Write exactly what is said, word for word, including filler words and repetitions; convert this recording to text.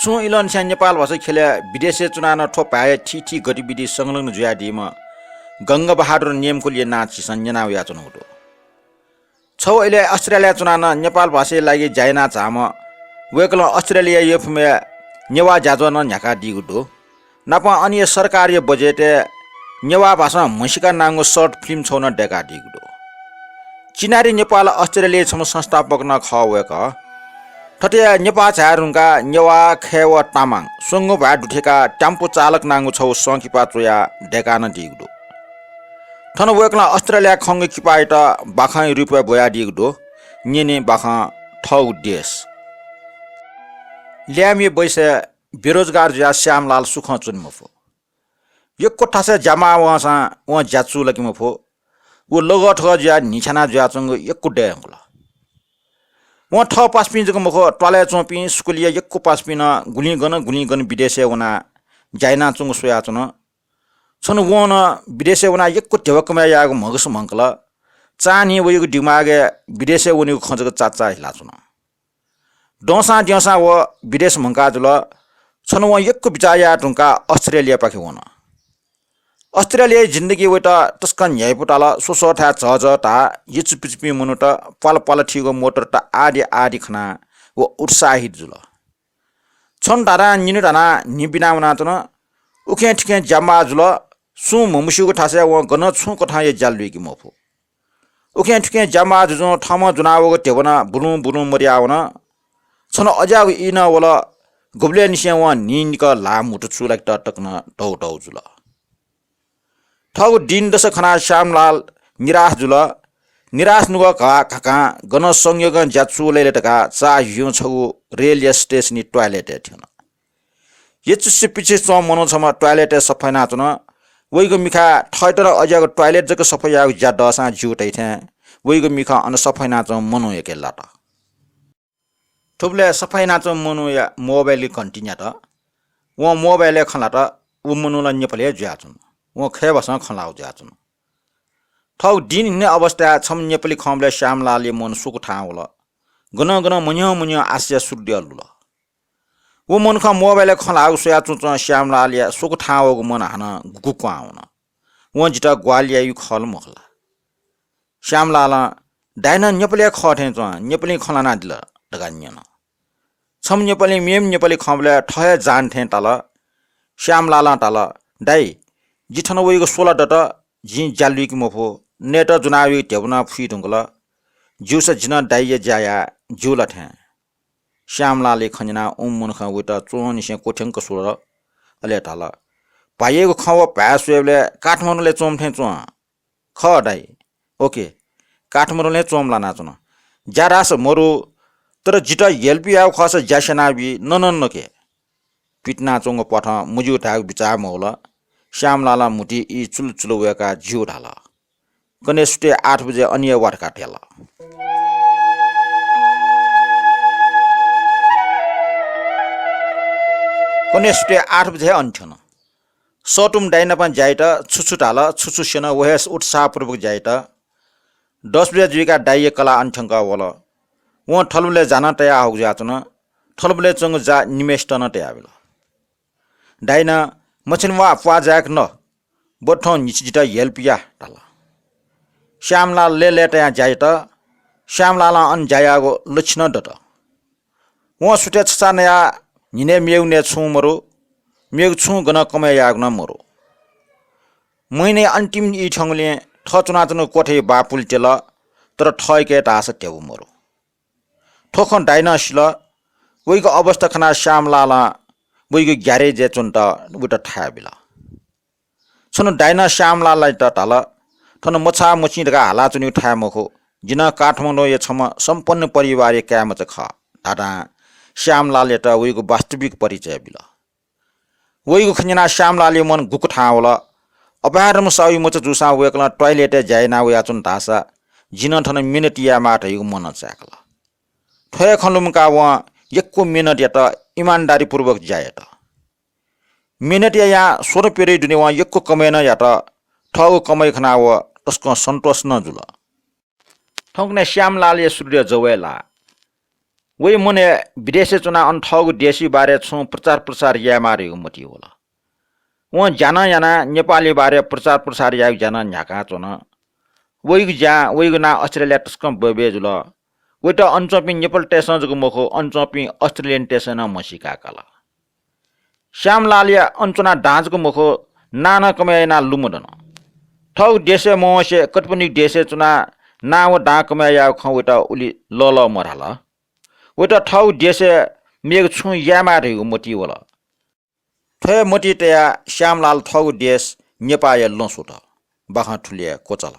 छुं इलंनिसें नेपाल भाषा ख्यलय् विदेशय् च्वनाः नं थ्व भाय् थीथी गतिविधि संलग्न जुयादीम्ह गंगाबहादुर नेमकुलया नां झीसं न्यना वयाच्वनागु दु। छगू इलय् अस्ट्रेलियाय् च्वनाः नं नेपाल भाषाया लागि ज्या याना झाःम्ह वय्कलं अस्ट्रेलिया यःपुम्हय् नेवाः ज्याझ्वः नं न्ह्याकादीगु दु। नापं अनया सरकारया बजेटय् नेवाः भाषां म्हसीका नांगु short film छगू नं दय्कादीगु दु। चिनारी नेपाल अस्ट्रेलियाय् छम्ह संस्थापक नं खः वय्कः। थथे नेपाः झाये धुंकाः नेवाः, खय् व तामाङ स्वंगू भाय् दुथ्यंकाः ट्याम्पो चालक नांगु छगू संकिपा च्वयाः दय्काः नं दीगु दु। थन वय्कलं अस्ट्रेलियाय् खंगु किपायात बाखंया रूपय् ब्वयादीगु दु। न्यने बाखं थःगु देश। ल्याय्म्हया बैसय् बेरोजगार जुयाः श्यामलाल सुखं च्वने मफु। यक्व थासय् ज्या माः वंसां वं ज्या चूलाके मफु। व लगःथगः जुयाः न्हिछ्याना जुयाच्वंगु यक्व दये धुंकल। वं थः पासापिं जक मखु, त्वालय् च्वंपिं स्कूलया यक्व पासापिं नं गुलिं गन गुलिं गन विदेशय् वनाः ज्या यानाच्वंगु स्वयाच्वन। छन्हु वं नं विदेशय् वनाः यक्व ध्यबा कमय् यायेगु म्हगस म्हंकल। चान्हिं वइगु दिमागय् विदेशय् वनेगु खँ जक चाचा हिलाच्वन। दंसां द्यंसां व विदेश म्हंका जुल। छन्हु वं यक्व बिचाः याये धुंकाः अस्ट्रेलियापाखे वन। अस्ट्रेलियाय् जिन्दगी वइत तसकं न्ह्याइपु ताल। स्वस्वथाय् झःझः धाः, यचुपिचुपिं मनूत, प्वाल प्वाल थीगु मोटरत आदि आदि खनाः व उत्साहित जुल। छन्हु धाधां निन्हु धानाः न्हि बिना वनाच्वन। उखें थुखें ज्या माः जुल। सुं म्हमस्यूगु थासय् वं गनं छुं कथंया ज्या लुइके मफु। उखें थुखें ज्या माः जुजुं थःम्हं ज्वनावःगु ध्यबा नं बुलुं बुलुं मदयावन। छन्हु अज्याःगु ई नं वल। गुबलय् निसें वं न्हिं निकः ल्हाः म्हुतु चूलाकेत तक नं धौ धौ जुल। थःगु दिनदशा खनाः श्यामलाल निराश जुल। निराश नुगः घा घाकां गनं संयोगं ज्या चूलाय् ले धकाः चाःहिउँ छगू रेलया स्टेसनय् टोयलेटय् थ्यन। यचुसे पिछे च्वंम्ह मनू छम्ह टोयलेटय् सफा यानाच्वन। वइगु मिखाय् थःत नं अज्याःगु टोयलेट जक सफा यायेगु ज्या दःसां ज्यू धइथें वइगु मिखा अन सफा यानाच्वंम्ह मनूयाके लात। थुबलय् सफा यानाच्वंम्ह मनूया मोबाइलया घन्टी न्यात। वं मोबाइलय् खँ ल्हात। व मनू ला नेपाली हे जुयाच्वन। वं खय् भासं खँ ल्हाःगु जुयाच्वन। थःगु दिनहिने अवस्थाय् छम्ह नेपाली खंबलय् श्यामलालया मन स्वकुथां वल। गनं गनं मन्ह्यः मन्ह्यः आशाया सूर्य लुल। व मनुखं मोबाइलय् खँ ल्हाःगु स्वयाच्वंच्वं श्यामलालया स्वकुथां वःगु मन हानं गुकु क्वहां वन। वं जितः ग्वाहालि याइगु खः ला मखु ला? श्यामलालं, दाइनं नेपाली हे खः थें च्वं, नेपालीं खँ ल्हानादिल धकाः न्यन। छम्ह नेपालीं मेम्ह नेपाली खंबलय् थः हे जान थें ताल। श्यामलालं धाल, दाइ, जि थन वइगु स्वला दत, जिं ज्या लुइके मफु, नयेत ज्वनावइगु ध्यबा नं फुइ धुंकल। ज्यूसा जि नं दाइया ज्या याये, ज्यू ला थें। श्यामलालया खँ न्यनाः उम्ह मनुखं वइत च्वंनिसें क्वथ्यंक स्वल। अले धाल, भाइयागु खँ व भाय् स्वयेबलय् काठमाडौंलय् च्वंम्ह थें च्वं। खः दाइ। OK। काठमाडौंलय् च्वंम्ह लानाच्वन। ज्या धाःसा मरु, तर जितः help यायेगु खःसा ज्या स्यनाबी, ननं नके। पितिनाच्वंगु प्वाथं मज्यू धायेगु बिचाः मवल। श्यामलालं म्हुतुइ ई चुलुचुलु वय्काः ज्यू धाल। कन्हय् सुथय् आठ बजे अन हे वा धकाः धयाल। कन्हय् सुथय् आठ बजे हे अन थ्यन। सःतूम्ह दाइ नाप ज्या यात। छु छु धाल, छु छु स्यन, व हे उत्साहपूर्वक ज्या यात। दस बजे जुइकाः दाइया कलाः अन थ्यंकः वल। वं थलबलय् जा नं तयाहःगु जुयाच्वन। थलबलय् च्वंगु जा निम्हय्सित नं तयाबिल। दाइनं, मछिन वा, प्वाः जाय्क न, बरु थौं न्हिच्छि जितः help या धाल। श्यामलाल लय्‌लय्‌तायां ज्या यात। श्यामलालं अन ज्या याःगु लच्छि नं दत। वं सुथय् छचाः नयाः न्हिनय् मेगु नये छुं मरु, मेगु छुं गनं कमय् यायेगु नं मरु। महिनाया अन्तिम ई थ्यंगुलिं थः च्वनाच्वनागु क्वथय् बांपुलि त्यल, तर थःयाके धाःसा ध्यबा मरु। थ्व खँ दाइनं सिल। वइगु अवस्था खनाः श्यामलालं वइगु ग्यारेजय् च्वनेत वइत थाय् बिल। छन्हु दाइनं श्यामलालयात धाल, थन मछाः मछिं धकाः हालाच्वनीगु थाय् मखु, जि नं काठमाडौंया छम्ह सम्पन्न परिवारया काय्‌मचा खः धाधां श्यामलालयात वइगु वास्तविक परिचय बिल। वइगु खँ न्यनाः श्यामलालया मन गुकथां वल। अपाय्‌धंम्ह साहुया मचा जूसां वय्‌कलं टोयलेटय् ज्या याना वयाच्वन धाःसा जि नं थन मेहनत यायेमाः धइगु मनं चाय्‌कल। थ्व हे खँ लुमंकाः वं यक्व मेहनत यात, इमानदारीपूर्वक ज्या यात। मेहनत यायां स्वदँ प्यदँया दुने वं यक्व कमय् नं यात। थःगु कमय् खनाः व तसकं सन्तोष नं जुल। थौंकन्हय् श्यामलालया सूर्य जवय् लाः। वइ मनय् विदेशय् च्वनाः अन थःगु देशया बारे छुं प्रचार प्रसार यायेमाः धइगु मतिइ वल। वं ज्या नं यानाः नेपालया बारे प्रचार प्रसार यायेगु ज्या नं न्ह्याकाच्वन। वइगु ज्यां वइगु नां अस्ट्रेलियाय् तसकं बय्बय् जुल। वइत अन च्वंपिं नेपालीतय्सं जक मखु, अन च्वंपिं अस्ट्रेलियनतय्सं नं म्हसीका काल। श्यामलालया अन च्वनाः दां जक मखु, नां नं कमय् यानाः लुमधुन। थःगु देशय् मवंसे कतःपनिगु देशय् च्वनाः नां व दां कमय् यायेगु खँ वइत उलि लःल्वः मधाल। वइत थःगु देशय् मेगु छुं यायेमाः धइगु मतिइ वल। थ्व हे मतिइ तयाः श्यामलाल थःगु देश नेपाःया लँ स्वत। बाखं थुलि हे क्वचाल।